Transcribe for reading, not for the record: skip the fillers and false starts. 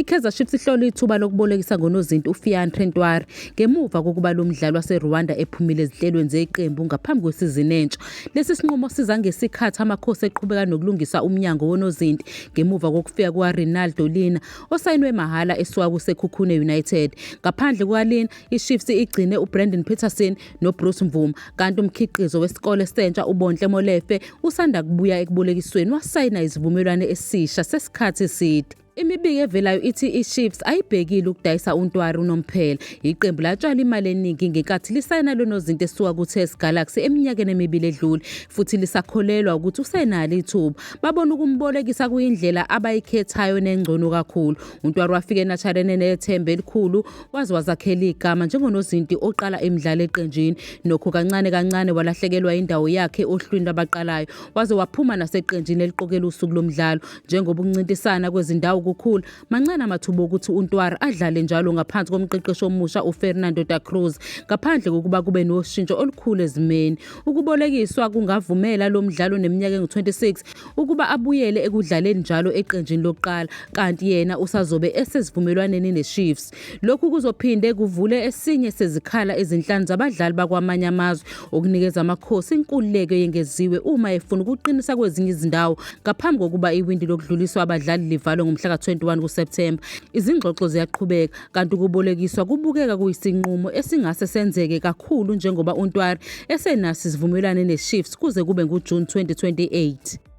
IKaizer Chiefs ihlola ithuba lokubolekisa ngonozinti uFiandre Ntwari ngemuva kokuba lo mdlali waseRwanda ephumile ezinhlelweni zeqembu ngaphambi kwesizini entsha. Lesi sinqumo siza ngesikhathi Amakhosi eqhubeka nokulungisa umnyango wonozinti ngemuva kokufika kukaRenaldo Lina osayinwe mahhala esuka kuSekhukhune United. Ngaphandle kukaLina, iChiefs igcine uBrandon Petersen noBruce Mvuma kanti umkhiqizo wesikole sentsha uBontle Molefe usanda kubuya ekubolekisweni wasayina isivumelwano esisha sesikhathi eside. Imibiko evelayo ithi iChiefs ayibhekile ukudayisa uNtwari unomphela. Iqembu latshala imali eningi ngenkathi lisayina lo nozinti esuka kuTS Galaxy eminyakeni emibili edlule futhi lisakholelwa ukuthi usenalo ithuba. Babona ukumbolekisa kuyindlela abayikhethayo nengcono kakhulu. UNtwari wafika eNaturena enethemba elikhulu waze wazakhela igama njengonozinti oqala imidlalo eqenjini. Nokho kancane kancane walahlekelwa indawo yakhe ohlwini lwabaqalayo waze waphuma naseqenjini eliqokela usuku lomdlalo. Njengoba ukuncintisana kwezindawo kukhula, mancane amathuba okuthi uNtwari adlale njalo ngaphansi komqeqeshi omusha uFernando da Cruz, ngaphandle kokuba kube noshintsho olukhulu ezimeni. Ukubolekiswa kungavumela lo mdlali oneminyaka engu-26 ukuba abuyele ekudlaleni njalo eqenjini lokuqala, kanti yena usazobe esesivumelwaneni neChiefs. Lokhu kuzophinde kuvule esinye sezikhala ezinhlanu zabadlali bakwamanye amazwe okunikeza Amakhosi inkululeko eyengeziwe uma efuna ukuqinisa kwezinye izindawo ngaphambi kokuba iwindi lokudluliswa abadlali livalwe ngomhla ka-21 kuSepthemba. Izingxoxo ziyaqhubeka kanti ukubolekiswa kubukeka kuyisinqumo esingase senzeke kakhulu njengoba uNtwari esenaso isivumelwano neChiefs kuze kube nguJuni 2028.